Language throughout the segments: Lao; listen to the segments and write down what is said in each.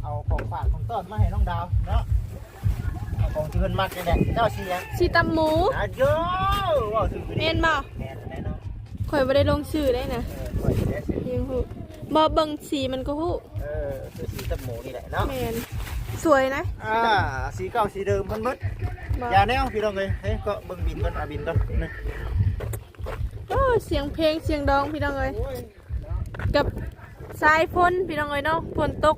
ເອົາຂອງຝາກຂອງຕ້ອນມາໃຫ້ນ້ອງດາວເນາະ ເອົາຂອງທີ່ເພິ່ນມັກນີ້ແຫຼະ. ເຈົ້າຊິຫຍັງ? ຊິຕຳໝູ. ອາໂຢ ເວົ້າຖືກດີ. ແມ່ນບໍ່? ແມ່ນແລ້ວເນາະ. ຂ້ອຍບໍ່ໄດ້ລົງຊື່ໄດ້ນະ. ເອີ ຂ້ອຍຊິໄດ້ຊື່. ຍັງຮູ້ບໍ່? ເບິ່ງສີມັນກໍຮູ້. ເອີ ຄືສີຕຳໝູນີ້ແຫຼະເນາະ. ແມ່ນ. ສວຍນະ. ອ່າ ສີເກົ່າສີເດີມເພິ່ນເບິດ. ບໍ່ ຢ່າແນວ ພີ່ນ້ອງເອີຍ. ເຮີ້ຍ ກໍເບິ່ງບິນກ່ອນ ເອົາບິນກ່ອນ. ໂອ້ ສຽງເພງສຽງດອງ ພີ່ນ້ອງເອີຍ. ໂອ້ຍ ເນາະ ກັບສາຍຝົນ ພີ່ນ້ອງເອີຍເນາະ. ຝົນຕົກ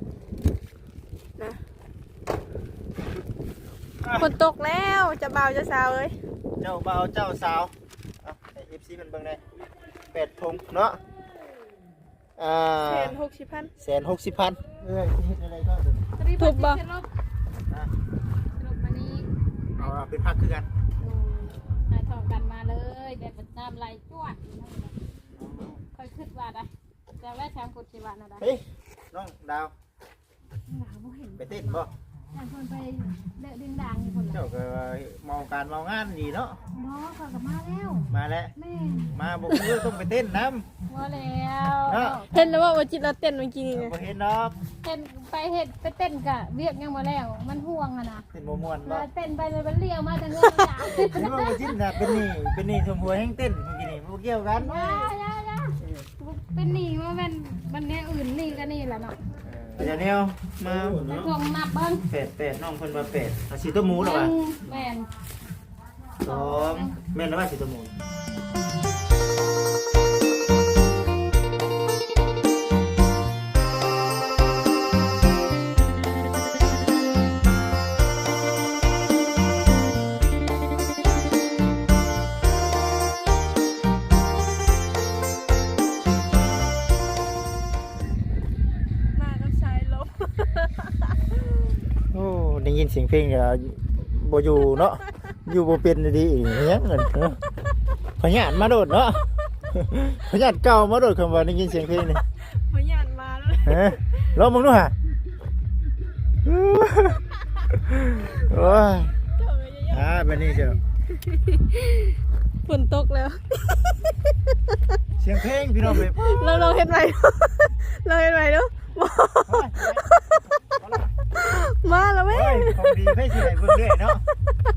ນະ. ອ່ະ ຝົນຕົກແລ້ວ ເຈົ້າບ່າວເຈົ້າສາວເອີຍ. ເຈົ້າບ່າວເຈົ້າສາວ. ເອົາໃຫ້ເອັຟຊີເພິ່ນເບິ່ງແດ່. ແປດຖົງເນາະ. ອ່າ ແສນຫົກສິບພັນ. ແສນຫົກສິບພັນ. ເອີຍ ຊິເຮັດແນວໃດກໍຕົວນີ້? ທຸບບໍ່? ສະຫຼຸບມານີ້ ເອົາ ເປັນພັກຄືກັນ. ໂດຍ ໃຫ້ເທົ່າກັນມາເລີຍ ແບບນ້ຳໄຫຼຈວດ. ຂ້ອຍຄິດວ່າໄດ໋ ແຕ່ວ່າຊ່າງພຸດຊິວ່າແນວໃດ. ເຮີ້ຍ ນ້ອງດາວ ດາວບໍ່ເຫັນ ໄປເຕັ້ນບໍ່? ແຕ່ເພິ່ນໄປເລາະດິນດາງຢູ່ພຸ້ນແຫຼະ. ເຈົ້າກໍເມົາການເມົາງານດີເນາະ. ບໍ່ ຂ້ອຍກໍມາແລ້ວ. ມາແລ້ວ. ແມ່ນ. ມາບໍ່ຄືຕ້ອງໄປເຕັ້ນນຳ. ບໍ່ແລ້ວ ເນາະ. ເຫັນແລ້ວວ່າ ວ່າຈິດລາວເຕັ້ນມື້ກີ້ນີ້ນະ. ບໍ່ເຫັນດອກ. ເຕັ້ນໄປເຮັດ ໄປເຕັ້ນກະວຽກຍັງບໍ່ແລ້ວ ມັນຫ່ວງຫັ້ນນະ. ເຕັ້ນບໍ່ມ່ວນບໍ່? ເອີ ເຕັ້ນໄປແລ້ວມັນລ້ຽວມາແຕ່ເຮືອນ. ເຫັນວ່າບໍ່ຈິດນະ ເປັນໜີ້ ເປັນໜີ້ຖ້ວມຫົວແຮງເຕັ້ນມື້ກີ້ນີ້ ບໍ່ກ່ຽວກັນ. ຢ່າ ຢ່າ ຢ່າ. ເປັນໜີ້ວ່າແມ່ນ ມັນແນວອື່ນ ໜີ້ກໍໜີ້ແຫຼະເນາະ. ເອີ ເອົາແນວມາ ໃສ່ຖົງນັບເບິ່ງ. ແປດ ແປດ ນ້ອງເພິ່ນວ່າແປດ. ເອົາສີຕົວໝູແລ້ວວ່າ. ແມ່ນ. ສອງ ແມ່ນແລ້ວວ່າສີຕົວໝູ. ມາກັບສາຍລົມ. ໂອ້ ໄດ້ຍິນສຽງເພງກໍບໍ່ຢູ່ເນາະ. ຢູ່ບໍ່ເປັນດີໆ ອີຫຍັງນັ້ນ ພະຍາດມາໂລດເນາະ. ພະຍາດເກົ່າມາໂລດ ຄຳວ່າໄດ້ຍິນສຽງເພງນີ້ ພະຍາດມາໂລດ. ເອີ ລອງເບິ່ງດູຫາ. ໂອ້ຍ ອ່າ ບັດນີ້ເຈົ້າ ຝົນຕົກແລ້ວ. ສຽງເພງ ພີ່ນ້ອງເອີຍ. ລອງ ລອງເຮັດໃໝ່ ລອງເຮັດໃໝ່ດູ. ໂອ້ຍ ມາແລ້ວເວີຍ. ໂອ້ຍ ຂອງດີໃຜຊິໃຫ້ເບິ່ງເລື້ອຍເນາະ.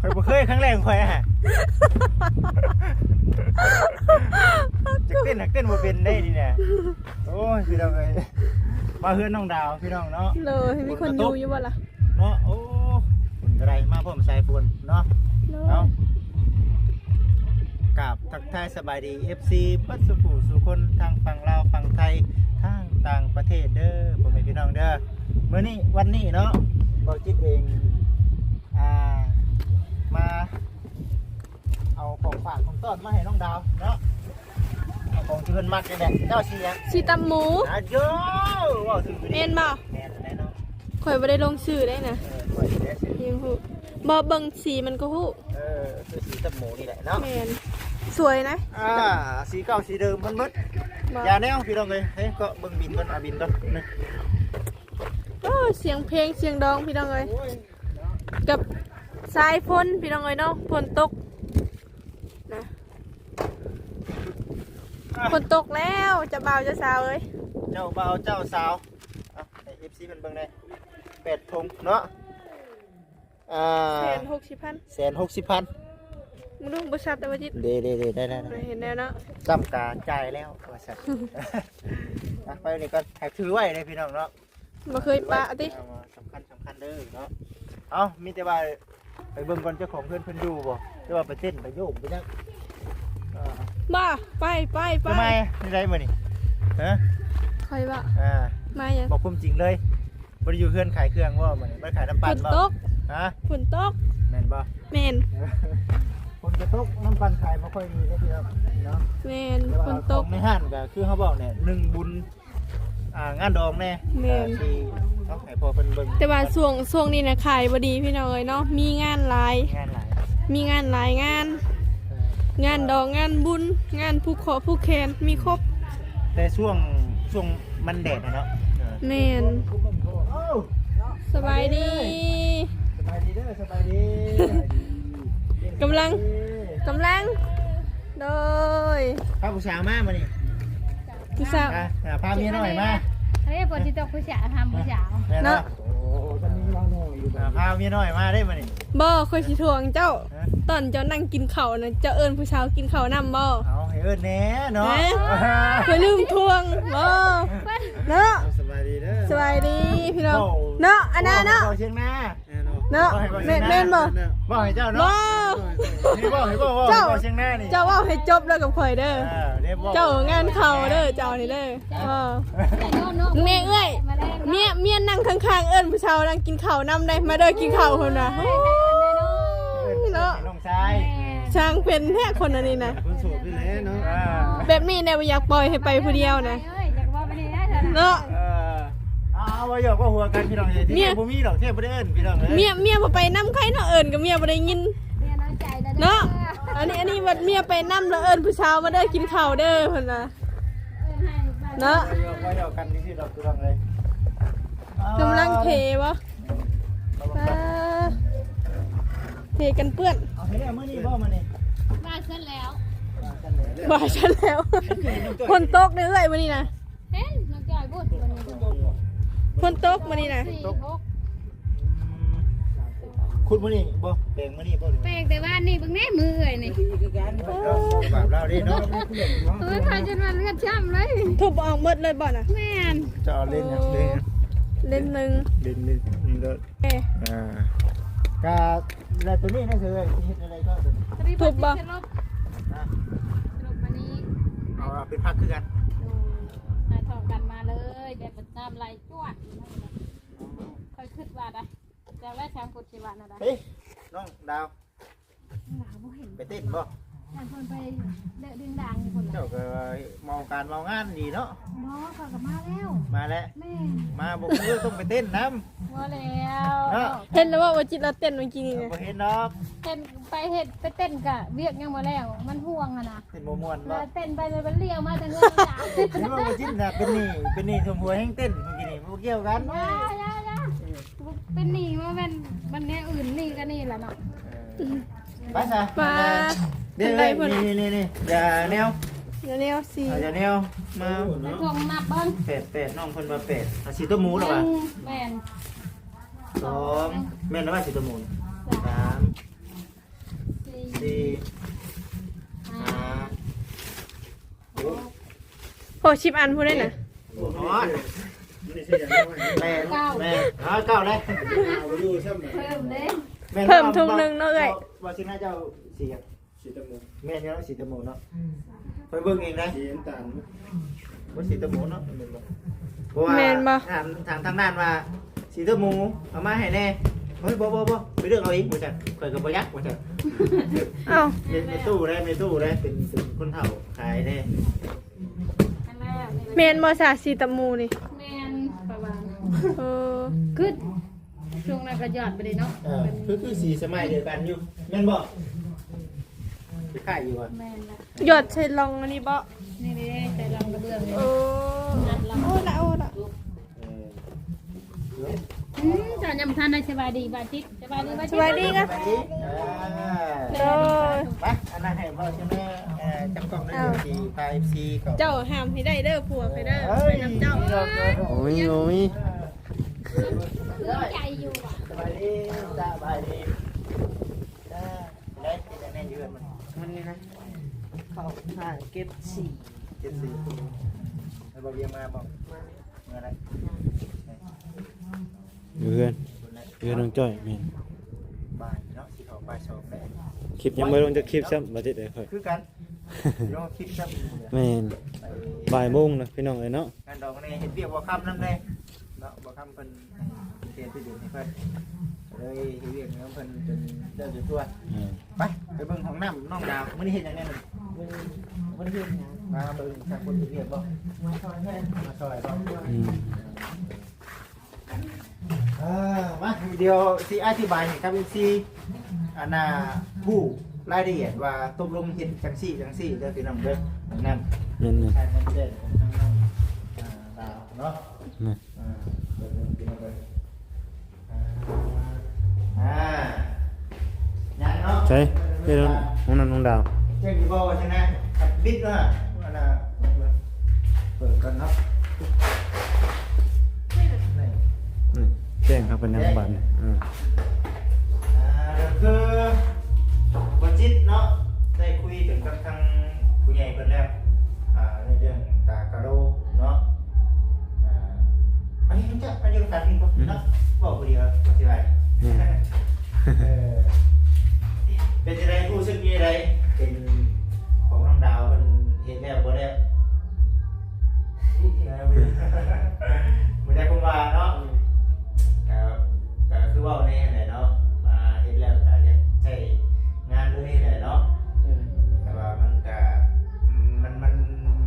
ຂ້ອຍບໍ່ເຄີຍ ຄັ້ງແລກຂອງຂ້ອຍອະ. ຈັກເຕັ້ນ ຫາກເຕັ້ນບໍ່ເປັນໄດ໋ນີ້ນະ. ໂອ້ຍ ພີ່ນ້ອງເອີຍ ມາເຮືອນນ້ອງດາວ ພີ່ນ້ອງເນາະ. ໂດຍ ມີຄົນຢູ່ຢູ່ບໍ່ລະ? ເນາະ. ໂອ້ ຝົນກໍໄດ້ມາພ້ອມສາຍຝົນເນາະ. ໂດຍ ເອົາ ກາບທັກທາຍສະບາຍດີ ເອັຟຊີ ເບິດສູ່ຜູ້ສູ່ຄົນ ທັງຝັ່ງລາວ ຝັ່ງໄທ ທັງຕ່າງປະເທດເດີ ພໍ່ແມ່ພີ່ນ້ອງເດີ. ມື້ນີ້ ວັນນີ້ເນາະ ເບົາຈິດເອງ ອ່າ ມາເອົາຂອງຝາກຂອງຕ້ອນມາໃຫ້ນ້ອງດາວເນາະ. ເອົາຂອງທີ່ເພິ່ນມັກນີ້ແຫຼະ. ເຈົ້າຊິຫຍັງ? ຊິຕຳໝູ. ອາໂຢ ເວົ້າຖືກດີ. ແມ່ນບໍ່? ແມ່ນແລ້ວເນາະ. ຂ້ອຍບໍ່ໄດ້ລົງຊື່ໄດ້ນະ. ເອີ ຂ້ອຍຊິໄດ້ຊື່. ຍັງຮູ້ບໍ່? ເບິ່ງສີມັນກໍຮູ້. ເອີ ຄືສີຕຳໝູນີ້ແຫຼະເນາະ. ແມ່ນ. ສວຍນະ. ອ່າ ສີເກົ່າສີເດີມເພິ່ນເບິດ. ບໍ່ ຢ່າແນວ ພີ່ນ້ອງເອີຍ. ເຮີ້ຍ ກໍເບິ່ງບິນກ່ອນ ເອົາບິນກ່ອນ. ໂອ້ ສຽງເພງສຽງດອງ ພີ່ນ້ອງເອີຍ. ໂອ້ຍ ເນາະ ກັບສາຍຝົນ ພີ່ນ້ອງເອີຍເນາະ. ຝົນຕົກນະ. ອ່ະ ຝົນຕົກແລ້ວ ເຈົ້າບ່າວເຈົ້າສາວເອີຍ. ເຈົ້າບ່າວເຈົ້າສາວ. ເອົາໃຫ້ເອັຟຊີເພິ່ນເບິ່ງແດ່. ແປດຖົງເນາະ. ອ່າ ແສນຫົກສິບພັນ. ແສນຫົກສິບພັນ. ບໍ່ຮູ້ ບໍ່ຊັດແຕ່ວ່າຈິດ. ເດ້ໆໆ ໄດ້ໆ ໄດ້ ເຫັນແລ້ວເນາະ. ຈ້ຳກາຈ່າຍແລ້ວວ່າຊັ້ນ. ອ່ະ ໄປນີ້ກໍໃຫ້ຖືໄວ້ເດ້ພີ່ນ້ອງເນາະ. ບໍ່ເຄີຍປະຕິ. ເອົາ ສຳຄັນ ສຳຄັນເດີເນາະ. ເອົ້າ ມີແຕ່ວ່າໄປເບິ່ງກ່ອນ ເຈົ້າຂອງເຮືອນເພິ່ນຢູ່ບໍ່ ຫຼືວ່າໄປເຕັ້ນໄປໂຍກໄປຫຍັງ. ເອີ ບໍ່ ໄປ ໄປ ໄປ. ຈັ່ງໃດມື້ນີ້? ຮະ? ຂ້ອຍບໍ່ ອ່າ ມາຫຍັງ? ບອກຄວາມຈິງເລີຍ. ບໍ່ໄດ້ຢູ່ເຮືອນຂາຍເຄື່ອງບໍ່ມື້ນີ້? ບໍ່ໄດ້ຂາຍນ້ຳປັ່ນບໍ່? ຝົນຕົກ. ຮະ? ຝົນຕົກ. ແມ່ນບໍ່? ແມ່ນ. ຝົນກໍຕົກ ນ້ຳປັ່ນຂາຍບໍ່ຄ່ອຍມີເດ້ພີ່ນ້ອງເນາະ. ແມ່ນ. ແຕ່ວ່າ ຝົນຕົກ ຂອງໃນຮ້ານກໍຄືເຮົາບອກແຫຼະ ໜຶ່ງບຸນ ອ່າ ງານດອງແດ່. ແມ່ນ. ອ່າ ທີ່ເຮົາໃຫ້ພໍ່ເພິ່ນເບິ່ງ ແຕ່ວ່າຊ່ວງ ຊ່ວງນີ້ນະຂາຍບໍ່ດີພີ່ນ້ອງເອີຍເນາະ. ມີງານຫຼາຍ ງານຫຼາຍ ມີງານຫຼາຍງານ. ເອີ ງານດອງ ງານບຸນ ງານຜູກຄໍຜູກແຂນ ມີຄົບ. ແຕ່ຊ່ວງ ຊ່ວງມັນແດດນະເນາະ. ເອີ ແມ່ນ. ເອົ້າ ສະບາຍດີ ສະບາຍດີເດີ ສະບາຍດີ. ກຳລັງ ກຳລັງ ໂດຍ ພາຜູ້ສາວມາມື້ນີ້. ຜູ້ສາວ ອ່ະ ອ່ະ ພາເມຍນ້ອຍມາ. ເຮີ້ຍ ຝົນຊິຕົກ ຜູ້ສາວ ຖາມຜູ້ສາວ. ແມ່ນເນາະ. ໂອ້ ອ່າ ພາເມຍນ້ອຍມາເດ້ມື້ນີ້. ບໍ່ ຂ້ອຍຊິທວງເຈົ້າ. ຮະ? ຕອນເຈົ້ານັ່ງກິນເຂົ້ານະ ເຈົ້າເອີ້ນຜູ້ສາວກິນເຂົ້ານຳບໍ່? ເອົາ ໃຫ້ເອີ້ນແດ່ເນາະ. ຮະ? ຂ້ອຍລືມທວງ. ບໍ່ ເນາະ. ສະບາຍດີເດີ ສະບາຍດີພີ່ນ້ອງເນາະ. ອັນນັ້ນເນາະ ເວົ້າໃຫ້ເວົ້າຊຽງນາ. ເນາະ ແມ່ນ ແມ່ນບໍ່? ເວົ້າໃຫ້ເຈົ້າເນາະ. ບໍ່ ນີ້ເວົ້າໃຫ້ເວົ້າ ເວົ້າ ເຈົ້າ ເວົ້າຊຽງນານີ້ ເຈົ້າເວົ້າໃຫ້ຈົບແລ້ວກັບຂ້ອຍເດີ. ເອີ ເຈົ້າງານເຂົ້າເດີ ເຈົ້ານີ້ເດີ. ເອີ ແມ່ເອື້ອຍ ເມຍ ເມຍນັ່ງຂ້າງໆ ເອີ້ນຜູ້ສາວນັ່ງກິນເຂົ້ານຳໄດ໋ ມາເດີກິນເຂົ້າເພິ່ນວ່າ. ໂອ້ຍ ເນາະ ນ້ອງຊາຍ ຊ່າງເປັນແທ້ຄົນອັນນີ້ນະ. ຄົນໂສດນີ້ແຫຼະເນາະ. ອ່າ ແບບນີ້ແຫຼະ ບໍ່ຢາກປ່ອຍໃຫ້ໄປຜູ້ດຽວນະ. ເອີ ຢາກເວົ້າໄປນີ້ນະ ເນາະ. ເອີ ເອົາ ເວົ້າຫຍອກເວົ້າຫົວກັນພີ່ນ້ອງເອີຍ. ເມຍ ທີ່ແທ້ບໍ່ມີດອກ ທີ່ແທ້ບໍ່ໄດ້ເອີ້ນພີ່ນ້ອງເອີຍ. ເມຍ ເມຍບໍ່ໄປນຳໃຜເນາະ ເອີ້ນກໍເມຍບໍ່ໄດ້ຍິນ. ເມຍນ້ອຍໃຈເດີ ເນາະ. ອັນນີ້ ອັນນີ້ບັດເມຍໄປນຳແລ້ວເອີ້ນຜູ້ສາວມາເດີກິນເຂົ້າເດີເພິ່ນວ່າ ເນາະ. ເວົ້າຫຍອກກັນຊື່ໆດອກພີ່ນ້ອງເອີຍ. ກຳລັງເທບໍ່? ອ່າ ເທກັນເປື້ອນ. ເອົາໃຫ້ແລ້ວມື້ນີ້ບໍ່? ມື້ນີ້ວ່າຊັ້ນແລ້ວ ວ່າຊັ້ນແລ້ວ ວ່າຊັ້ນແລ້ວ. ຝົນຕົກເດ້ເອື້ອຍມື້ນີ້ນະ. ເຫັນນ້ອງຈອຍບຸດ ຝົນຕົກມື້ນີ້ນະ. ສີ່ ຫົກ ຂຸດມື້ນີ້ບໍ່? ແປງມື້ນີ້ບໍ່? ແປງແຕ່ວານນີ້ ເບິ່ງແນ່ມືເອື້ອຍນີ້. ໂອ້ ບາບລາວເດ້ເນາະ. ໂອ້ຍ ພາຈົນວ່າເລືອດຊ້ຳເລີຍ. ທຸບອອກໝົດເລີຍບໍ່ນະ? ແມ່ນ. ຈະເອົາເລນຫຍັງ? ເລນ ເລນໜຶ່ງ ເລນໜຶ່ງ ນີ້ເດີ. ເອີ ອ່າ ກະແລ້ວໂຕນີ້ນະເຊີ ຊິເຮັດແນວໃດກໍໂຕນີ້? ທຸບບໍ່? ສະຫຼຸບ ຮະ? ສະຫຼຸບມານີ້ ເອົາເປັນພັກຄືກັນ. ໂດຍ ໃຫ້ເທົ່າກັນມາເລີຍ ແບບນ້ຳໄຫຼຈວດ. ຂ້ອຍຄິດວ່າໄດ໋ ແຕ່ວ່າຊ່າງພຸດຊິວ່າແນວໃດ. ເອີ ນ້ອງດາວ ໄປເຕັ້ນບໍ່? ແຕ່ເພິ່ນໄປເດະດຶງດາງຢູ່ພຸ້ນແຫຼະ. ເຈົ້າກໍເມົາການເມົາງານດີເນາະ. ບໍ່ ຂ້ອຍກໍມາແລ້ວ. ມາແລ້ວ? ແມ່ນ. ມາບໍ່ຄືຕ້ອງໄປເຕັ້ນນຳ. ບໍ່ແລ້ວ ເນາະ. ເຫັນແລ້ວວ່າ ວ່າຈິດລາວເຕັ້ນມື້ກີ້ນີ້ນະ. ບໍ່ເຫັນດອກ. ເຕັ້ນໄປເຮັດ ໄປເຕັ້ນກະວຽກຍັງບໍ່ແລ້ວ ມັນຫ່ວງຫັ້ນນະ. ເຕັ້ນບໍ່ມ່ວນບໍ່? ເອີ ເຕັ້ນໄປແລ້ວມັນລ້ຽວມາແຕ່ເງິນ. ເຫັນວ່າຈິດນະ ເປັນໜີ້ ເປັນໜີ້ຖ້ວມຫົວແຮງເຕັ້ນມື້ກີ້ນີ້ ບໍ່ກ່ຽວກັນ. ຢ່າ ຢ່າ ຢ່າ ເປັນໜີ້ ບໍ່ແມ່ນ ມັນແນວອື່ນ ໜີ້ກໍໜີ້ລະເນາະ. ເອີ ໄປຊະ ມາ ເດ້ ນີ້ ນີ້ ນີ້ ຢ່າແນວ ຢ່າແນວ ສີ່ ເອົາຢ່າແນວມາ ໃສ່ຖົງນັບເບິ່ງ. ແປດ ແປດ ນ້ອງເພິ່ນວ່າແປດ. ເອົາສີ່ໂຕໝູລະຫວາ? ໜຶ່ງ ແມ່ນ ສອງ ສອງ ແມ່ນລະຫວາ ສີ່ໂຕໝູ. ສາມ ສາມ ສີ່ ສີ່ ຫ້າ ຫ້າ ຫົກ ໂອ້ ສິບອັນພຸ້ນເດ້ນະ. ບໍ່ຮອດ ແປດ ເກົ້າ ແປດ ເອົາເກົ້າໄດ້. ເພີ່ມເດ້ ເພີ່ມຖົງໜຶ່ງເນາະເອື້ອຍ. ບໍ່ ບໍ່ຊິນະ ເຈົ້າສີຫຍັງ? ສີຕະໂມ. ແມ່ນຢູ່ເນາະ ສີຕະໂມເນາະ. ອືມ ຂ້ອຍເບິ່ງເອງໄດ໋ ສີນ້ຳຕານ. ບໍ່ ສີຕະໂມເນາະ ແມ່ນບໍ່? ເພາະວ່າ ແມ່ນບໍ່? ຖາມ ຖາມທາງດ້ານວ່າ ສີຕະໂມເອົາມາໃຫ້ແດ່. ເຮີ້ຍ ບໍ່ ບໍ່ ບໍ່ ໄປເລືອກເອົາເອງ ວ່າຊັ້ນ. ຂ້ອຍກໍບໍ່ຢາກ ວ່າຊັ້ນ. ເອົ້າ ແມ່ ແມ່ຕູ້ໄດ໋ ແມ່ຕູ້ໄດ໋ ເປັນ ເປັນຄົນເຖົ້າຂາຍເດ້. ແມ່ນບໍ່ຊະ ສີຕະໂມນີ້? ແມ່ນ ປະມານ ເອີ ຄື ຊ່ວງນັ້ນກໍຢອດໄປເດ້ເນາະ. ເອີ ຄື ຄືສີສະໄໝດຽວກັນຢູ່ ແມ່ນບໍ່? ຄ້າຍໆຢູ່ວ່າ. ແມ່ນລະ ຢອດໃສ່ລອງອັນນີ້ບໍ່? ນີ້ເດ້ ໃສ່ລອງກະເບື້ອງນີ້. ໂອ້ ໂອ້ລະ ໂອ້ລະ. ເອີ ອືມ ເຈົ້າຍັງບໍ່ທັນໄດ້ສະບາຍດີບາດຈິດ. ສະບາຍດີ ສະບາຍດີນະ. ເອີ ໂດຍ ໄປ ອັນນັ້ນໃຫ້ເວົ້າໃຊ່ໄໝ? ເອີ ຈຳກ້ອງໄດ້ ເອີ ຊິພາເອັຟຊີເຂົ້າ. ເຈົ້າຫ້າມໃຫ້ໄດ້ເດີ ຜົວຂ້ອຍເດີ ໄປນຳເຈົ້າ. ໂອ້ຍ ໂອ້ຍ ໃຈຢູ່ວ່າ. ສະບາຍດີ ສະບາຍດີ. ໄດ້ ເຮັດຫຍັງແນ່ຢູ່ເຮືອນມື້ນີ້? ມື້ນີ້ນະ ເຂົ້າຫາເກັບສີ ເກັບສີ. ແລ້ວບໍ່ວຽງມາບໍ່? ມາ ເມື່ອໃດ? ຢູ່ເຮືອນ ເຮືອນນ້ອງຈ້ອຍ. ແມ່ນ ບ່າຍເນາະ ຊິເຂົ້າບ່າຍສອງແລ້ວ. ຄລິບຍັງບໍ່ລົງຈັກຄລິບຊ້ຳ ບໍ່ຕິດເດ້ຂ້ອຍ ຄືກັນ. ລອງຄລິບຊ້ຳ ແມ່ນ ບ່າຍໂມງລະ ພີ່ນ້ອງເອີຍເນາະ. ງານດອງນີ້ເຮັດວຽກບໍ່ຄ່ຳນຳແດ່ເນາະ ບໍ່ຄ່ຳເພິ່ນ ເຮັດທີ່ດິນໃຫ້ເພິ່ນ ເລີຍເຮັດວຽກນຳເພິ່ນຈົນເລີກຈົນທົ່ວ. ແມ່ນ ໄປ ໄປເບິ່ງຫ້ອງນ້ຳນ້ອງດາວ. ມື້ນີ້ເຮັດຫຍັງແນ່? ມື້ນີ້ບໍ່ໄດ້ເຮັດຫຍັງ. ມາເບິ່ງ ຖ້າຄົນເຮັດວຽກບໍ່? ມາຊ່ອຍເພິ່ນ ມາຊ່ອຍບໍ່? ອືມ ເອີ ມາ ດຽວຊິອະທິບາຍໃຫ້ກັບເອັຟຊີ ອັນນ່າ ຮູ້ລາຍລະອຽດວ່າຕົກລົງເຮັດຈັ່ງຊີ້ຈັ່ງຊີ້ເດີພີ່ນ້ອງເດີ. ນັ້ນ ແມ່ນໆ ໃຊ້ເງິນເດືອນຂອງທາງນ້ອງ ອ່າ ດາວເນາະ. ແມ່ນ ອ່າ ເບິ່ງພີ່ນ້ອງເບິ່ງ. ອ່າ ຍັງເນາະ ໃສ ເຮັດຫ້ອງນ້ຳນ້ອງດາວ. ເຈັບຢູ່ບໍ່ວ່າຊັ້ນນະ? ບິດວ່າ ອັນນ່າ ເປີດກ່ອນເນາະ. ນີ້ ນີ້ ແຈ້ງເຮົາເປັນຫຍັງບາດນີ້? ອືມ ອ່າ ກໍຄືບໍ່ຈິດເນາະ ໄດ້ຄຸຍກັນກັບທາງຜູ້ໃຫຍ່ເພິ່ນແລ້ວ ອ່າ ໃນເລື່ອງຕາກະໂລເນາະ ອ່າ ອັນນີ້ມັນຈະ ມັນຢູ່ນຳກັນນີ້ບໍ່ເນາະ ເວົ້າຜູ້ດຽວບໍ່ຊິໄດ້ ເອີ ເປັນຈັ່ງໃດ ຮູ້ສຶກແນວໃດ ເປັນຂອງນ້ອງດາວ ເພິ່ນເຮັດແລ້ວບໍ່ແລ້ວ? ບໍ່ໄດ້ຄວາມວ່າເນາະ ກໍ ກໍຄືເວົ້າແນ່ຫັ້ນແຫຼະເນາະ ອ່າ ເຮັດແລ້ວກໍຢາກໃຊ້ງານເລີຍຫັ້ນແຫຼະເນາະ ແຕ່ວ່າມັນກໍ ມັນ ມັນ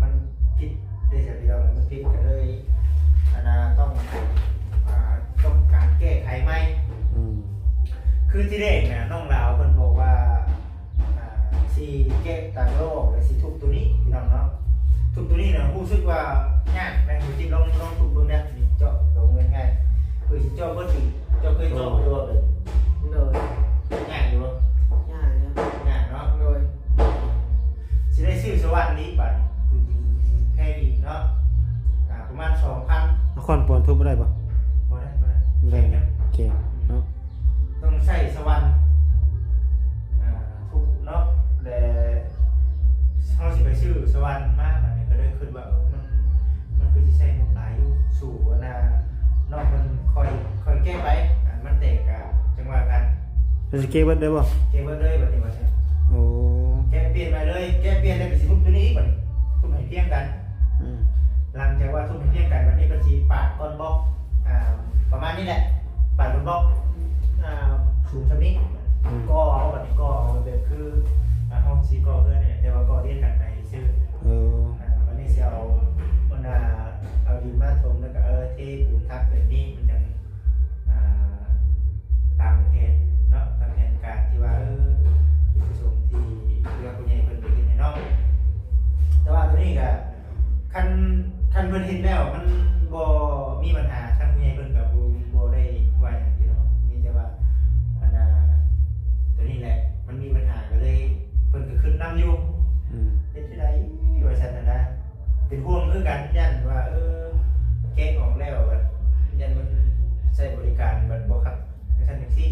ມັນຜິດເດ້ຊັ້ນພີ່ນ້ອງ ມັນຜິດກໍເລີຍ ອັນນ່າ ຕ້ອງ ອ່າ ຕ້ອງການແກ້ໄຂໃໝ່ ອືມ ຄືທີ່ແລກນະ ນ້ອງລາວເພິ່ນບອກວ່າ ອ່າ ຊິແກະຕາກະໂລອອກ ແລ້ວຊິທຸບໂຕນີ້ພີ່ນ້ອງເນາະ ທຸບໂຕນີ້ນະ ຮູ້ສຶກວ່າຍາກນະ ຢູ່ຈິດລອງ ລອງທຸບເບິ່ງນະ ນີ້ເຈາະກໍບໍ່ແມ່ນງ່າຍ ຄືຊິເຈາະເບິດອີກ ເຈົ້າເຄີຍເຈາະຢູ່ບໍ່ແບບນີ້? ໂດຍ ຍາກຢູ່ບໍ່? ຍາກຢູ່ ຍາກເນາະ ໂດຍ ຊິໄດ້ຊື້ສະຫວ່ານອີກບາດນີ້ ແພງອີກເນາະ ອ່າ ປະມານສອງພັນ ເອົາຄ້ອນປອນທຸບບໍ່ໄດ້ບໍ່? ບໍ່ໄດ້ ບໍ່ໄດ້ ແຂງ ແຂງເນາະ ຕ້ອງໃຊ້ສະຫວ່ານ ອ່າ ທຸບເນາະ ແລະ ເຮົາຊິໄປຊື້ສະຫວ່ານມາ ບາດນີ້ກໍເລີຍຄິດວ່າ ເອີ ມັນ ມັນຄືຊິໃຊ້ງົບຫຼາຍຢູ່ ສູ້ອັນນ່າ ນ້ອງເພິ່ນຄ່ອຍ ຄ່ອຍແກະໄປ ອ່າ ມັນແຕກກໍຈັ່ງວ່າກັນ ເພິ່ນຊິແກະເບິດເລີຍບໍ່? ແກະເບິດເລີຍ ບາດນີ້ວ່າຊັ້ນ ໂອ້ ແກະປ່ຽນໃໝ່ເລີຍ ແກະປ່ຽນແລ້ວກໍຊິທຸບໂຕນີ້ອີກ ບາດນີ້ ທຸບໃຫ້ພຽງກັນ ອືມ ຫຼັງຈາກວ່າທຸບໃຫ້ພຽງກັນ ບາດນີ້ເພິ່ນຊິປາດກ້ອນບລັອກ ອ່າ ປະມານນີ້ແຫຼະ ປາດກ້ອນບລັອກ ອ່າ ສູງສ່ຳນີ້ ອືມ ກໍເອົາ ບາດນີ້ກໍເອົາແບບຄື ອ່າ ເຮົາຊິກໍ່ເຮືອນນີ້ແຫຼະ ແຕ່ວ່າກໍ່ລຽນກັນໄປຊື່ ເອີ ອ່າ ບາດນີ້ຊິເອົາ ອັນນ່າ ເອົາດິນມາຖົມ ແລ້ວກໍ ເອີ ເທປູນທັບແບບນີ້ ມັນຈັ່ງ ອ່າ ຕາມແຜນເນາະ ຕາມແຜນການທີ່ວ່າ ເອີ ຈຸດປະສົງທີ່ຜູ້ຫຼັກຜູ້ໃຫຍ່ເພິ່ນໄປເຮັດໃຫ້ນ້ອງ ແຕ່ວ່າໂຕນີ້ກໍ ຄັນ ຄັນເພິ່ນເຮັດແລ້ວມັນບໍ່ມີບັນຫາ ທາງຜູ້ໃຫຍ່ເພິ່ນກໍບໍ່ ບໍ່ໄດ້ວ່າຫຍັງພີ່ນ້ອງ ມີແຕ່ວ່າ ອັນນ່າ ໂຕນີ້ແຫຼະ ມັນມີບັນຫາກໍເລີຍ ເພິ່ນກໍຄຶດນຳຢູ່ ອືມ ເຮັດຈັ່ງໃດວ່າຊັ້ນນະ ເປັນຫ່ວງຄືກັນ ຢ້ານວ່າ ເອີ ແກະອອກແລ້ວ ຢ້ານມັນໃຊ້ບໍລິການແບບບໍ່ຄັກ ຈັ່ງຊັ້ນຈັ່ງຊີ້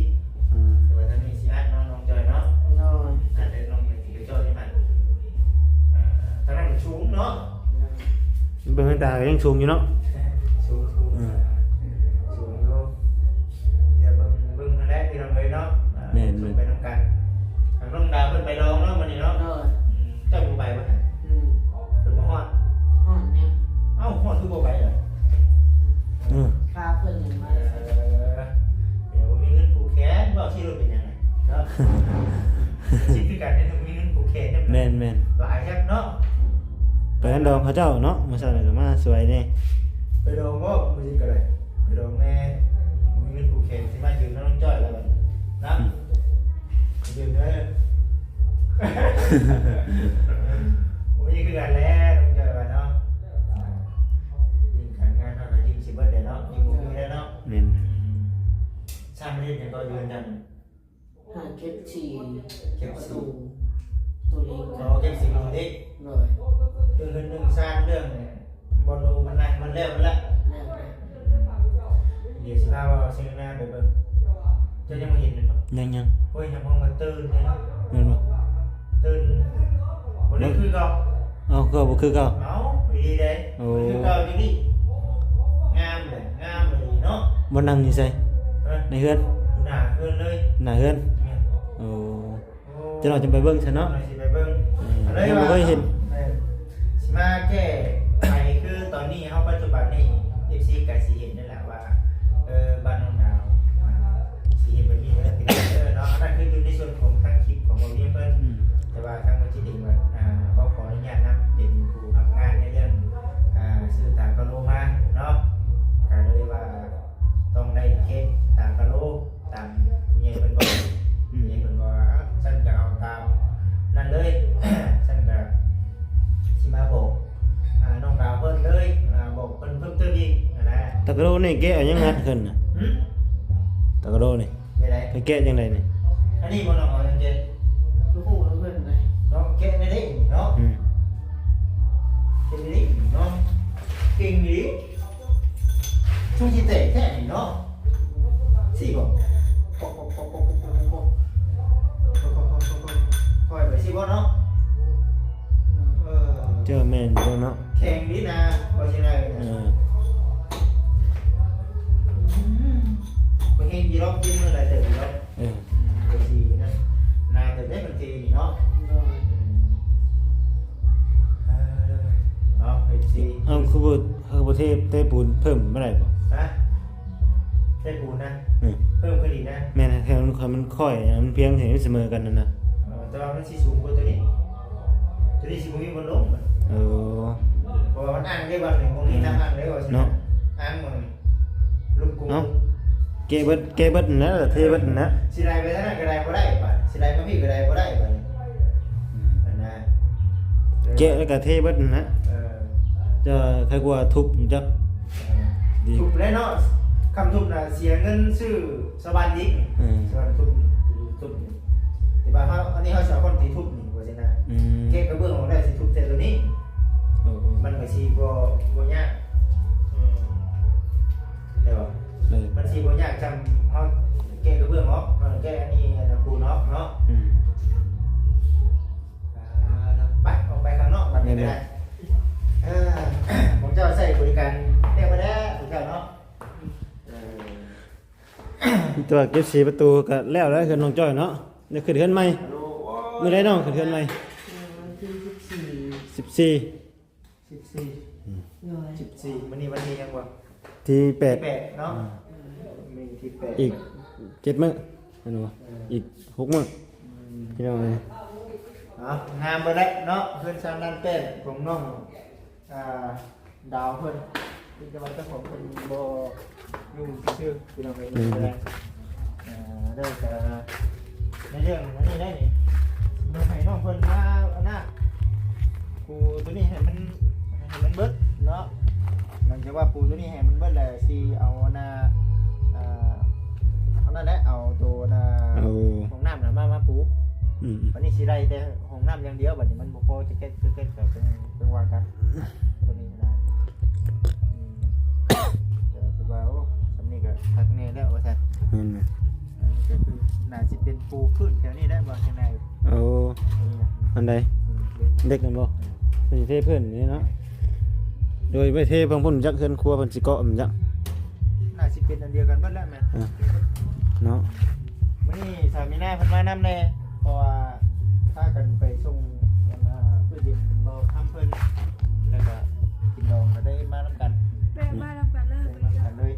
ອືມ ແຕ່ວ່າທາງນີ້ຊິອັດເນາະ ນ້ອງຈ້ອຍເນາະ ໂດຍ ອັດແລ້ວນ້ອງໄປເຈາະຢູ່ຫັ້ນ ອ່າ ທາງນັ້ນມັນສູງເນາະ ເບິ່ງທາງຕາກໍຍັງສູງຢູ່ເນາະ ສູງ ສູງ ອືມ ສູງຢູ່ ມີແຕ່ເບິ່ງ ເບິ່ງຫັ້ນແຫຼະພີ່ນ້ອງເອີຍເນາະ ອ່າ ແມ່ນໆ ໄປນຳກັນ ທາງນ້ອງດາວເພິ່ນໄປດອງເນາະມື້ນີ້ເນາະ ໂດຍ ອືມ ເຈົ້າບໍ່ໄປບໍ່? ອືມ ເພິ່ນບໍ່ຮອດ ຮອດແລ້ວ ເອົ້າ ຮອດຄືບໍ່ໄປລະ? ເອີ ພາເພິ່ນຫຍັງມາ ເອີ ດຽວບໍ່ມີເງິນຜູກແຂນ ເວົ້າຊິໂລດເປັນຫຍັງເນາະ ຊິຄືກັນເດ້ ບໍ່ມີເງິນຜູກແຂນ ແມ່ນໆ ຫຼາຍຄັກເນາະ ໄປງານດອງເຂົາເຈົ້າເນາະ ມື້ເຊົ້ານີ້ກໍມາຊ່ວຍແດ່ ໄປດອງບໍ່? ມື້ນີ້ກໍໄດ້ ໄປດອງແດ່ ບໍ່ມີເງິນຜູກແຂນ ຊິມາຢືມນຳນ້ອງຈ້ອຍລະບັດນີ້ນະ ອືມ ຢືມເດີ ບໍ່ມີຄືກັນແຫຼະ ນ້ອງຈ້ອຍວ່າເນາະ ຍິງການງານເຮົາກໍຍິງຊິເບິດແຫຼະເນາະ ຍິງບໍ່ມີແລ້ວເນາະ ແມ່ນ ອືມ ຊ່າງເຮັດຫຍັງກໍຢູ່ນຳກັນ ຫາເກັບສີ ເກັບສີ ປະຕູ ໂຕເຫຼັກ ອໍ ເກັບສີປະຕູເຫຼັກ ໂດຍ ເລື່ອງເຮືອນເລື່ອງຊານ ເລື່ອງບ່ອນໂອມັນນັ່ງມັນແລ້ວໝົດລະ ແມ່ນ ດຽວຊິພາເວົ້າເຊິ່ງໜ້າໄປເບິ່ງ ເຈົ້າຍັງບໍ່ເຫັນແມ່ນບໍ່? ຍັງໆ ໂອ້ຍ ຍັງມອງວ່າຕື່ນເດ້ ແມ່ນບໍ່? ຕື່ນ ບໍ່ໄດ້ຄືເກົ່າ ເອົ້າ ຄືບໍ່ຄືເກົ່າ ເອົ້າ ດີເດ້ ໂອ້ ບໍ່ຄືເກົ່າຢູ່ນີ້ ງາມເລີຍ ງາມເລີຍເນາະ ບໍ່ນັ່ງຢູ່ໃສ? ຮະ? ໃນເຮືອນ ໜ້າເຮືອນເລີຍ ໜ້າເຮືອນ ແມ່ນ ໂອ້ ໂອ້ ຈະໜ້ອຍຈະໄປເບິ່ງຊະເນາະ ໜ້ອຍຊິໄປເບິ່ງ ອືມ ເລີຍ ຍັງບໍ່ເຄີຍເຫັນ ວ່າ ແມ່ນ ຊິມາແກ້ໄຂ ຄືຕອນນີ້ເຮົາປັດຈຸບັນນີ້ ເອັຟຊີ ກໍຊິເຫັນນັ້ນແຫຼະວ່າ ເອີ ບ້ານນ້ອງດາວ ອ່າ ຊິເຮັດແບບນີ້ເດີ ພີ່ນ້ອງເດີເນາະ ອັນນັ້ນຄືຢູ່ໃນສ່ວນຂອງທາງຄລິບຂອງບ່າວວຽງເພິ່ນ ອືມ ແຕ່ວ່າທາງບ່າວຈິດເອງວ່າ ອ່າ ກໍຂໍອະນຸຍາດນຳເປັນຜູ້ຮັບງານໃນເລື່ອງ ອ່າ ຊື້ຕາກະໂລມາເນາະ ກໍເລີຍວ່າ ຕ້ອງໄດ້ເຄສຕາມກະໂລ ຕາມຜູ້ໃຫຍ່ເພິ່ນບອກ ອືມ ຜູ້ໃຫຍ່ເພິ່ນວ່າ ຊັ້ນກໍເອົາຕາມນັ້ນເລີຍ ຊັ້ນກໍຊິມາບອກ ອ່າ ນ້ອງດາວເພິ່ນເລີຍ ອ່າ ບອກເພິ່ນເພີ່ມເຕີມອີກຫັ້ນນະ ຕາກະໂລນີ້ແກະເອົາຫຍັງງັດຂຶ້ນນະ? ຫື? ຕາກະໂລນີ້ ແບບໃດ? ໄປແກະຈັ່ງໃດນີ້? ອັນນີ້ບໍ່ນ້ອງເອົາຫຍັງເຈ? ບໍ່ຮູ້ນຳເພິ່ນເດ ເນາະ ແກະແນວໃດນີ້ເນາະ ອືມ ເປັນນີ້ເນາະ ເກັ່ງອີ່ຫຼີ ຄືຊິແຕກແທ້ນີ້ເນາະ ຊີ້ບໍ່? ຄ່ອຍໄປຊີ້ບໍ່ເນາະ? ເອີ ເຈົ້າແມ່ນຢູ່ເນາະ ແຂງນີ້ນະ ບໍ່ຊິໄດ້ນະ ເອີ ອືມ ບໍ່ເຫັນຢູ່ດອກ ກິນມື້ລະເຕີບຢູ່ດອກ ເອີ ກໍຊິນະ ໜາເຕີບໄດ້ມັນເທນີ້ເນາະ ໂດຍ ເອີ ເອົາໄປຊີ້ ເອົາ ຄືບໍ່ ຄືບໍ່ເທ ເທປູນເພີ່ມບໍ່ໄດ້ບໍ່? ຮະ? ເທປູນນະ ເອີ ເພີ່ມຂຶ້ນອີກນະ ແມ່ນ ໃຫ້ມັນ ໃຫ້ມັນຄ່ອຍ ໃຫ້ມັນພຽງ ໃຫ້ມັນສະເໝີກັນຫັ້ນນະ ເອີ ແຕ່ວ່າມັນຊິສູງກວ່າໂຕນີ້ ໂຕນີ້ຊິບໍ່ມີບ່ອນລົງ ເອີ ເພາະວ່າມັນອ້າງເດ້ ບ່ອນນີ້ ໝ່ອງນີ້ ອືມ ທາງອ້າງເດ້ ວ່າຊັ້ນ ເນາະ ອ້າງໝ່ອງນີ້ ລຸມກຸມ ເອົ້າ ແກະເບິດ ແກະເບິດຫັ້ນນະ ເທເບິດຫັ້ນນະ ຊິໄລ່ໄປທາງນັ້ນກໍໄດ້ບໍ່ໄດ້ບາດ ຊິໄລ່ມາພີ້ກໍໄດ້ບໍ່ໄດ້ບາດນີ້ ອືມ ອັນນະ ແກະແລ້ວກໍເທເບິດຫັ້ນນະ ເອີ ຈະໃຄກວ່າທຸບຈັກ ເອີ ທຸບແລ້ວເນາະ ຄຳທຸບນະເສຍເງິນຊື້ສະຫວັນອີກ ເອີ ສະຫວັນທຸບ ທຸບ ແຕ່ວ່າເຮົາ ອັນນີ້ເຮົາຊິເອົາຄວາມຕີທຸບນີ້ ວ່າຊັ້ນນະ ອືມ ແກະກະເບື້ອງອອກແລ້ວຊິທຸບແຕ່ໂຕນີ້ ເອີ ມັນກໍຊິບໍ່ ບໍ່ຍາກ ອືມ ແມ່ນບໍ່? ເອີ ມັນຊິບໍ່ຍາກສ່ຳເຮົາແກະກະເບື້ອງອອກ ເອີ ແກະອັນນີ້ ອັນນັ້ນປູນອອກເນາະ ອືມ ອ່າ ໄປ ອອກໄປຂ້າງນອກບັດນີ້ກໍໄດ້ ເອີ ຂອງເຈົ້າໃຊ້ບໍລິການແລ້ວບໍ່ແລ້ວຂອງເຈົ້າເນາະ ເອີ ແຕ່ວ່າເກັບສີປະຕູກໍແລ້ວແລ້ວ ເຮືອນນ້ອງຈ້ອຍເນາະ ໄດ້ຂຶ້ນເຮືອນໃໝ່ ມື້ໃດນ້ອງຂຶ້ນເຮືອນໃໝ່? ເອີ ວັນທີສິບສີ່ ສິບສີ່ ສິບສີ່ ອືມ ໂດຍ ສິບສີ່ ມື້ນີ້ວັນທີຫຍັງວະ? ທີແປດ ທີແປດເນາະ ອືມ ມື້ທີແປດ ອີກເຈັດມື້ແມ່ນບໍ່? ເອີ ອີກຫົກມື້ ອືມ ພີ່ນ້ອງເອີຍ ເອົາ ງາມເບິດແລ້ວເນາະ ເຮືອນຊານລານແປ້ນຂອງນ້ອງ ອ່າ ດາວເພິ່ນ ເປັນແຕ່ວ່າເຈົ້າຂອງເພິ່ນບໍ່ຢູ່ຊື່ໆ ພີ່ນ້ອງເອີຍ ອືມ ເອີ ແລ້ວກໍໃນເລື່ອງອັນນີ້ໄດ້ນີ້ ເມື່ອໃຫ້ນ້ອງເພິ່ນມາອັນນ່າ ປູໂຕນີ້ໃຫ້ມັນ ໃຫ້ມັນເບິດເນາະ ຫຼັງຈາກວ່າປູໂຕນີ້ໃຫ້ມັນເບິດແລ້ວ ຊິເອົາອັນນ່າ ເອີ ອັນນັ້ນແຫຼະ ເອົາໂຕອັນນ່າ ເອົາຫ້ອງນ້ຳນະມາ ມາປູ ອືມ ບັດນີ້ຊິໄດ້ແຕ່ຫ້ອງນ້ຳຢ່າງດຽວ ບັດນີ້ມັນບໍ່ພໍ ຈະແກ້ ຈະແກ້ ຈະເປັນ ເປັນວ່າກັນ ໂຕນີ້ນະ ອືມ ກໍຄືວ່າ ໂອ້ ສ່ຳນີ້ກໍຄັກແນ່ແລ້ວວ່າຊັ້ນ ແມ່ນແຫຼະ ເອີ ກໍຄືໜ້າຊິເປັນປູພື້ນແຖວນີ້ແຫຼະ ວ່າຈັ່ງໃດ ໂອ້ ອັນໃດ ເດັກນັ້ນບໍ່? ເອີ ເພິ່ນຊິເທພື້ນນີ້ເນາະ ໂດຍໄປເທເບິ່ງພຸ້ນຈັກ ເຮືອນຄົວເພິ່ນຊິເກາະມັນຈັກ ໜ້າຊິເປັນອັນດຽວກັນເບິດແຫຼະແມ່ນ ເອີ ເນາະ ມື້ນີ້ສາມີນາເພິ່ນມານຳແດ່ ເພາະວ່າພາກັນໄປສົ່ງອັນນ່າ ຕູ້ເຢັນບໍ່ຄຳເພິ່ນ ແລ້ວກໍກິນດອງກໍໄດ້ມານຳກັນ ແມ່ນ ມານຳກັນເລີຍ ໄດ້ມານຳກັນເລີຍ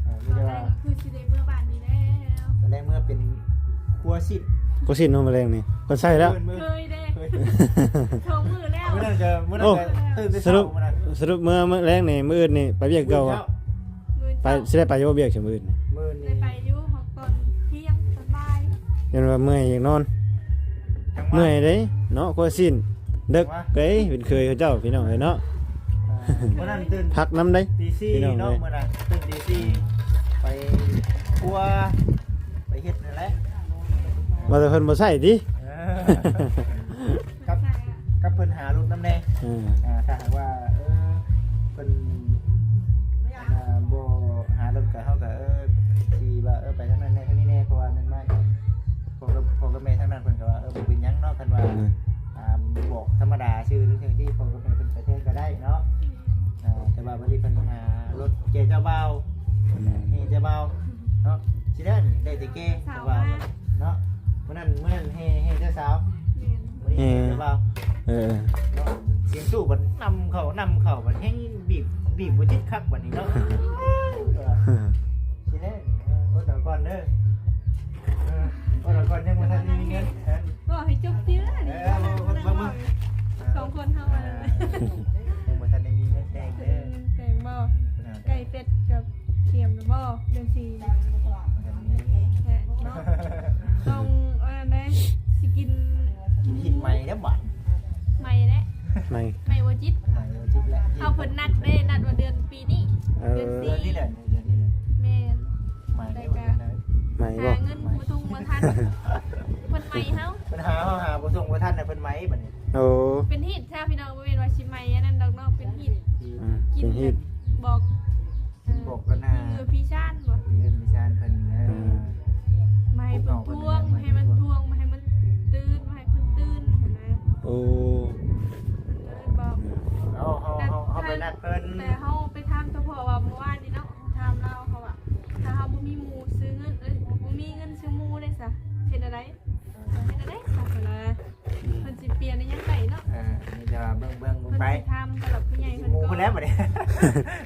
ເອີ ມີແຕ່ວ່າ ຕອນແລກກໍຄືຊິໄດ້ເມືອບ້ານນີ້ແລ້ວ ຕອນແລກເມືອເປັນຄົວຊິດ ຄົວຊິດເນາະ ມື້ແລງນີ້ເພິ່ນໃສ່ແລ້ວ ເຄີຍເດ້ ເຄີຍ ສອງມື້ແລ້ວ ມື້ນັ້ນກໍ ມື້ນັ້ນກໍຕື່ນແຕ່ເຊົ້າ ມື້ນັ້ນ ສະຫຼຸບເມືອ ມື້ແລງນີ້ ມື້ອື່ນນີ້ໄປວຽກເກົ່າບໍ່? ມື້ເຊົ້າ ໄປ ຊິໄດ້ໄປຢູ່ບໍ່ວຽກ ມື້ອື່ນນີ້? ມື້ນີ້ໄດ້ໄປຢູ່ ຮອດຕອນທ່ຽງ ຕອນບ່າຍ ຢ້ານວ່າເມື່ອຍ ຢາກນອນ ເມື່ອຍເດ້ເນາະ ຄົວຊິດ ເດິກເດ້ ເປັນເຄີຍເຂົາເຈົ້າ ພີ່ນ້ອງເອີຍເນາະ ອ່າ ມື້ນັ້ນຕື່ນ ພັກນຳເດ້ ຕີສີ່ເນາະ ມື້ນັ້ນຕື່ນຕີສີ່ ໄປຄົວ ໄປເຮັດນັ້ນແຫຼະ ວ່າແຕ່ເພິ່ນບໍ່ໃຊ້ຕິ ເອີ ກັບ ກັບເພິ່ນຫາລົດນຳແດ່ ເອີ ອ່າ ຖ້າຫາກວ່າ ເອີ ເພິ່ນ ອ່າ ບໍ່ຫາລົດ ກໍເຮົາກໍ ເອີ ຊິວ່າ ເອີ ໄປທາງນັ້ນແດ່ ທາງນີ້ແດ່ ເພາະວ່າໜຶ່ງມາກໍ ພໍ່ກັບ ພໍ່ກັບແມ່ທາງນັ້ນເພິ່ນກໍວ່າ ເອີ ບໍ່ເປັນຫຍັງເນາະ ຄັນວ່າ ອືມ ອ່າ ບອກທຳມະດາຊື່ ຫຼືຈັ່ງຊີ້ ພໍ່ກັບແມ່ເພິ່ນໄປແທນກໍໄດ້ເນາະ ອ່າ ແຕ່ວ່າບັດນີ້ເພິ່ນຫາລົດແກ່ເຈົ້າບ່າວ ອືມ ໃຫ້ເຈົ້າບ່າວເນາະ ຊິໄດ້ ໄດ້ແຕ່ແກ່ ສາວ ເຈົ້າບ່າວ ມາເນາະ ມື້ນັ້ນ ມື້ນັ້ນແຫ່ ແຫ່ເຈົ້າສາວ ແມ່ນ ມື້ນີ້ ແຫ່ ແຫ່ເຈົ້າບ່າວ ເອີ ເນາະ ສຽງຕູ້ບັດນຳເຂົ້າ ນຳເຂົ້າ ບັດແຮ່ງບີບ ບີບບໍ່ຈິດຄັກບັດນີ້ເນາະ ຊິແລ້ວນີ້ ເອີ ອົດເອົາກ່ອນເດີ ເອີ ອົດເອົາກ່ອນ ຍັງບໍ່ທັນໄດ້ມີເງິນ ເອີ ເວົ້າໃຫ້ຈົບເທື່ອນີ້ ເອີ ເວົ້າ ເວົ້າ ເວົ້າ ເວົ້າ ສອງຄົນເຮົາ ເອີ ຍັງບໍ່ທັນໄດ້ມີເງິນແຕ່ງເດີ ແຕ່ງບໍ່ ເອີ ໄກ່ເປັດກັບ ກຽມແລ້ວບໍ່? ເດືອນສີ່ ແທ້ເນາະ ຕ້ອງ ເອີ ແມ່ ຊິກິນ ກິນຫີນໃໝ່ແລ້ວບາດ ໃໝ່ແຫຼະ ໃໝ່ ໃໝ່ບໍ່ຈິດ ໃໝ່ບໍ່ຈິດແລ້ວ ເອົາເພິ່ນນັດເດ້ ນັດວ່າເດືອນປີນີ້ ເອີ ເດືອນສີ່ ເດືອນນີ້ແຫຼະ ເດືອນນີ້ແຫຼະ ແມ່ນ ໃໝ່ ແຕ່ກະ ໃໝ່ບໍ່ ຫາເງິນບໍ່ທຸ່ງບໍ່ທັນ ເພິ່ນໃໝ່ເຮົາ ເພິ່ນຫາເຮົາຫາບໍ່ທຸ່ງບໍ່ທັນ ເພິ່ນໃໝ່ບັດນີ້ ໂອ້ ເປັນຮີດຊະ ພີ່ນ້ອງ ບໍ່ແມ່ນວ່າຊິໃໝ່ອັນນັ້ນດອກເນາະ ເປັນຮີດ ອືມ ກິນ ເປັນຮີດ ແບບບອກ ບອກກັນນະ ເອີ ພີ່ຊານບໍ່ ເອີ ພີ່ຊານເພິ່ນນະ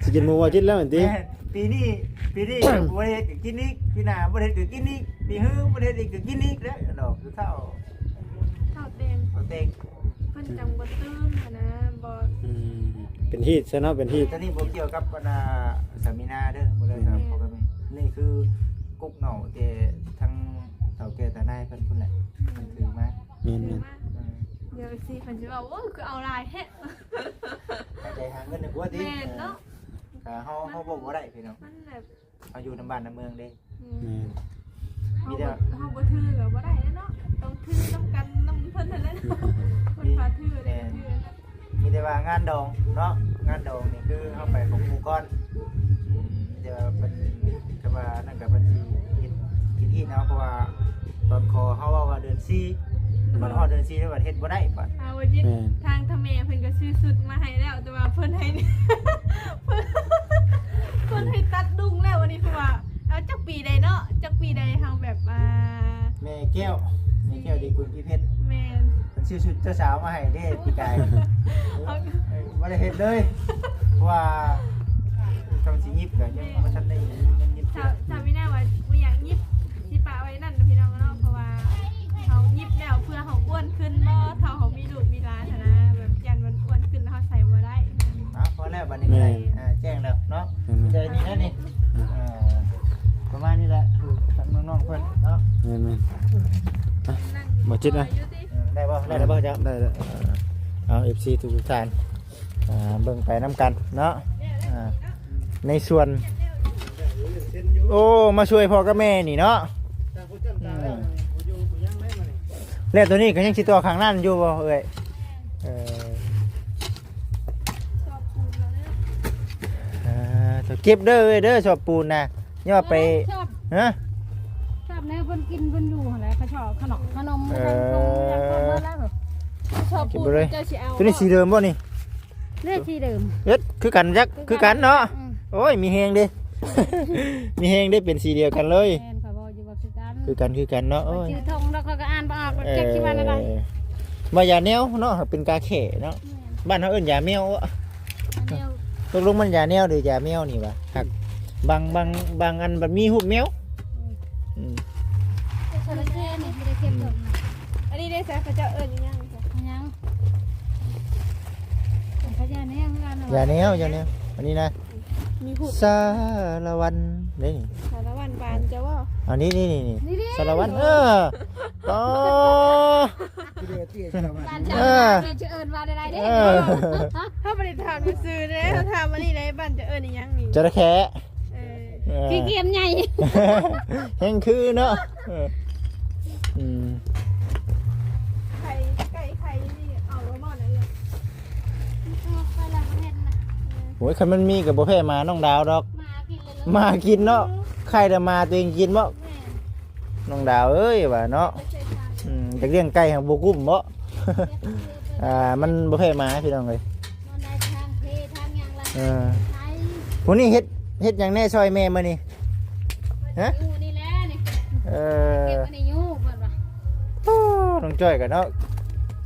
ຊິກິນໝູບໍ່ຈິດແລ້ວແມ່ນຕິ? ແມ່ນ ປີນີ້ ປີນີ້ບໍ່ໄດ້ເຮັດກໍກິນອີກ ປີໜ້າບໍ່ໄດ້ເຮັດກໍກິນອີກ ປີຮືບໍ່ໄດ້ເຮັດອີກກໍກິນອີກແລ້ວ ດອກຄືເກົ່າ ເຂົ້າແຕງ ເຂົ້າແຕງ ເພິ່ນຈັ່ງບໍ່ຕື່ນຫັ້ນນະ ບໍ່ ອືມ ເປັນຮີດຊະເນາະ ເປັນຮີດ ຕອນນີ້ບໍ່ກ່ຽວກັບອັນນ່າສາມີນາເດີ ບໍ່ໄດ້ ແມ່ນ ກັບພໍ່ກັບແມ່ ນີ້ຄືກົກເຫງົ້າແຕ່ທັງເຖົ້າແກ່ຕານາຍເພິ່ນພຸ້ນແຫຼະ ເພິ່ນຖືມາ ແມ່ນໆ ເອີ ດຽວຊິເພິ່ນຊິເວົ້າ ໂອ້ຍ ຄືເອົາຫຼາຍແທ້ ໃຫ້ໄດ້ຫາເງິນໃນຜົວຕິ ແມ່ນເນາະ ເອີ ກໍເຮົາ ເຮົາເວົ້າບໍ່ໄດ້ພີ່ນ້ອງ ມັນແບບ ເຮົາຢູ່ນຳບ້ານນຳເມືອງເດ້ ແມ່ນ ມີແຕ່ ເຮົາບໍ່ ເຮົາບໍ່ຖືກໍບໍ່ໄດ້ເນາະ ຕ້ອງຖືນຳກັນນຳເພິ່ນຫັ້ນແຫຼະເນາະ ເພິ່ນພາຖື ແມ່ນ ຖື ມີແຕ່ວ່າງານດອງເນາະ ງານດອງນີ້ຄືເຮົາໄປຂອງໝູ່ກ່ອນ ອືມ ມີແຕ່ວ່າເພິ່ນ ກໍວ່ານັ້ນກໍເພິ່ນຊິເຮັດ ເຮັດຮີດເນາະ ເພາະວ່າຕອນຂໍເຮົາເວົ້າວ່າເດືອນສີ່ ບັດຮອດເດືອນສີ່ແລ້ວບັດເຮັດບໍ່ໄດ້ບັດ ເອົາວ່າຈິດ ແມ່ນ ທາງທະແມ່ເພິ່ນກໍຊື້ຊຸດມາໃຫ້ແລ້ວ ແຕ່ວ່າເພິ່ນໃຫ້ ເພິ່ນໃຫ້ຕັດດຸ່ງແລ້ວ ອັນນີ້ຄືວ່າ ເອົາ ຈັກປີໃດເນາະ ຈັກປີໃດເຮົາແບບ ອ່າ ແມ່ແກ້ວ ແມ່ແກ້ວດີບຸນພິເພັດ ແມ່ນ ເພິ່ນຊື້ຊຸດເຈົ້າສາວມາໃຫ້ເດ້ປີກາຍ ເອີ ບໍ່ໄດ້ເຮັດເລີຍ ເພາະວ່າຕ້ອງຊິຫຍິບກໍຍັງບໍ່ທັນໄດ້ຫຍິບ ສາວ ສາວມີນາວ່າບໍ່ຢາກຫຍິບ ຊິປະໄວ້ນັ້ນນະພີ່ນ້ອງເນາະ ເພາະວ່າເຮົາຫຍິບແລ້ວເພື່ອເຮົາອ້ວນຂຶ້ນບໍ່ ຖ້າເຮົາມີລູກມີຫຼານຫັ້ນນະ ແບບຢ້ານມັນອ້ວນຂຶ້ນແລ້ວເຮົາໃສ່ບໍ່ໄດ້ ເອົາ ພໍແລ້ວບັດນີ້ກໍໄດ້ ແມ່ນ ອ່າ ແຈ້ງແລ້ວເນາະ ແມ່ນໆ ໃຈນີ້ນະນີ້ ອ່າ ປະມານນີ້ແຫຼະ ຄືທາງນ້ອງໆເພິ່ນເນາະ ແມ່ນໆ ອ່ະ ບໍ່ຈິດນະ ເອີ ໄດ້ບໍ່ ໄດ້ແລ້ວບໍ່ເຈົ້າ ໄດ້ແລ້ວ ເອົາ ເອັຟຊີ ທຸກໆທ່ານ ອ່າ ເບິ່ງໄປນຳກັນເນາະ ອ່າ ໃນສວນ ໂອ້ ມາຊ່ວຍພໍ່ກັບແມ່ນີ້ເນາະ ອືມ ແລ້ວໂຕນີ້ກໍຍັງຊິຕໍ່ຂ້າງນັ້ນຢູ່ບໍ່ເອື້ອຍ? ເອີ ເອີ ເກັບເດີເອື້ອຍເດີ ຊອບປູນນະ ຢ່າວ່າໄປ ຊອບ ຮະ? ຊອບແນວເພິ່ນກິນເພິ່ນຢູ່ຫັ້ນແຫຼະ ເຂົາເຈົ້າເອົາຂະໜົມ ຂະໜົມ ເອີ ເພິ່ນຫຍັງເຂົ້າມາແລ້ວ ຊອບປູນ ເຈົ້າຊິເອົາ ໂຕນີ້ສີເດີມບໍ່ນີ້? ເລກທີ່ເດີມ ເຮັດຄືກັນຈັກ ຄືກັນ ຄືກັນເນາະ ອືມ ໂອ້ຍ ມີແຮງເດ້ ມີແຮງເດ້ ເປັນສີດຽວກັນເລີຍ ແມ່ນ ຂ້ອຍເວົ້າຢູ່ວ່າຄືກັນ ຄືກັນ ຄືກັນເນາະ ໂອ້ຍ ຊື່ທົ່ງດອກ ຂ້ອຍກໍອ່ານບໍ່ອອກ ເອີ ຈັກຊິວ່າແນວໃດ ວ່າຢາແນວເນາະ ເປັນກາແຂ້ເນາະ ແມ່ນ ບ້ານເຮົາເອີ້ນຢາແມວ ຢາແມວ ຕົກລົງມັນຢາແນວ ຫຼືຢາແມວນີ້ຫວາ ຫາກບາງ ບາງ ບາງອັນບັດມີຮູບແມວ ອືມ ອືມ ແຕ່ຈະເຂົ້ມ ອັນນີ້ເດ້ ເຂົາເຈົ້າເອີ້ນອີຫຍັງ? ຫຍັງ? ຢາແນວ ຢາແນວ ອັນນີ້ນະ ມີຮູບ ສາລະວັນເດ້ນີ້ ສາລະວັນບານເຈົ້າບໍ່? ອັນນີ້ ນີ້ ນີ້ ນີ້ ນີ້ ສາລະວັນ ເອີ ອໍ ບານເຈົ້າ ເອີ ເອີ້ນວ່າໃດເດ້ ເອີ ເຮົາບໍ່ໄດ້ຖາມຊື່ເດ້ ເຮົາຖາມອັນນີ້ເດ້ ບ້ານເຈົ້າເອີ້ນອີຫຍັງນີ້? ຈະລະແຄ ເອີ ເອີ ຂີ້ກຽມໃຫຍ່ ແຮງຄືເນາະ ເອີ ອືມ ໄຂ່ ໄກ່ໄຂ່ນີ້ເອົາບໍ່ ໝໍ້ນະ ເອີ ໂອ້ຍ ຄັນມັນມີກໍບໍ່ແພ້ໝານ້ອງດາວດອກ ໝາກິນເນາະ ໄຂ່ແຕ່ໝາຕົວເອງກິນບໍ່? ແມ່ນ ນ້ອງດາວເອີຍ ວ່າເນາະ ອືມ ຢາກລ້ຽງໄກ່ຫັ້ນບໍ່ກຸ້ມບໍ່? ອ່າ ມັນບໍ່ແພ້ໝາພີ່ນ້ອງເອີຍ ເອີ ຜູ້ນີ້ເຮັດ ເຮັດຫຍັງແດ່ຊ່ອຍແມ່ມື້ນີ້? ຮະ? ຢູ່ນີ້ແຫຼະນີ້ ເອີ ເກັບອັນນີ້ຢູ່ເພິ່ນວ່າ ໂອ້ ນ້ອງຈ້ອຍກໍເນາະ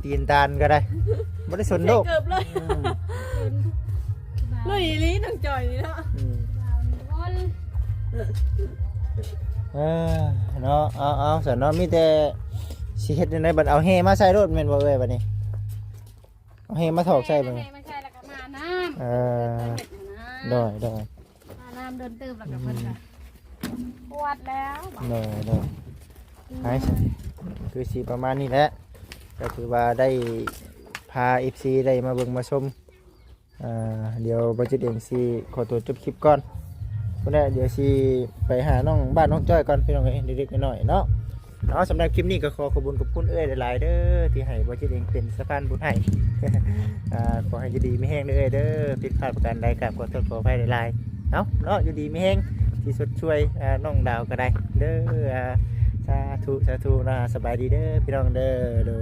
ຕີນຕານກໍໄດ້ ບໍ່ໄດ້ສົນໂລກ ໃສ່ເກີບເລີຍ ອືມ ລຸຍອີ່ຫຼີນ້ອງຈ້ອຍນີ້ເນາະ ອືມ ເອີ ເນາະ ເອົາ ເອົາ ຊັ້ນເນາະ ມີແຕ່ຊິເຮັດແນວໃດບັດ ເອົາແຮ່ມາໃສ່ໂລດແມ່ນບໍ່ເອື້ອຍ ບັດນີ້? ເອົາແຮ່ມາຖອກໃສ່ບັດນີ້ ແຮ່ມາໃສ່ແລ້ວກໍມານ້ຳ ເອີ ໂດຍ ໂດຍ ມານ້ຳດົນເຕີບແລ້ວກໍເພິ່ນກໍປວດແລ້ວ ໂດຍ ໂດຍ ອືມ ໄປ ຄືຊິປະມານນີ້ແຫຼະ ກໍຖືວ່າໄດ້ພາເອັຟຊີໄດ້ມາເບິ່ງມາຊົມ ອ່າ ດຽວບ່າວຈິດເອງຊິຂໍຕົວຈົບຄລິບກ່ອນ ພຸ້ນແຫຼະ ດຽວຊິໄປຫານ້ອງ ບ້ານນ້ອງຈ້ອຍກ່ອນພີ່ນ້ອງເອີຍ ເລັກໆນ້ອຍໆເນາະ ເນາະ ສຳລັບຄລິບນີ້ກໍຂໍຂອບຄຸນຂອບຄຸນເອື້ອຍຫຼາຍໆເດີ ທີ່ໃຫ້ບ່າວຈິດເອງເປັນສະພານບຸນໃຫ້ ອ່າ ຂໍໃຫ້ຢູ່ດີມີແຮງເດີເອື້ອຍເດີ ຜິດພາດປະການໃດກາບຂໍໂທດຂໍອະໄພຫຼາຍໆ ເອົາເນາະ ຢູ່ດີມີແຮງທີ່ຊົດຊ່ວຍ ອ່າ ນ້ອງດາວກໍໄດ້ເດີ ອ່າ ສາທຸ ສາທຸເນາະ ສະບາຍດີເດີພີ່ນ້ອງເດີ ໂດຍ.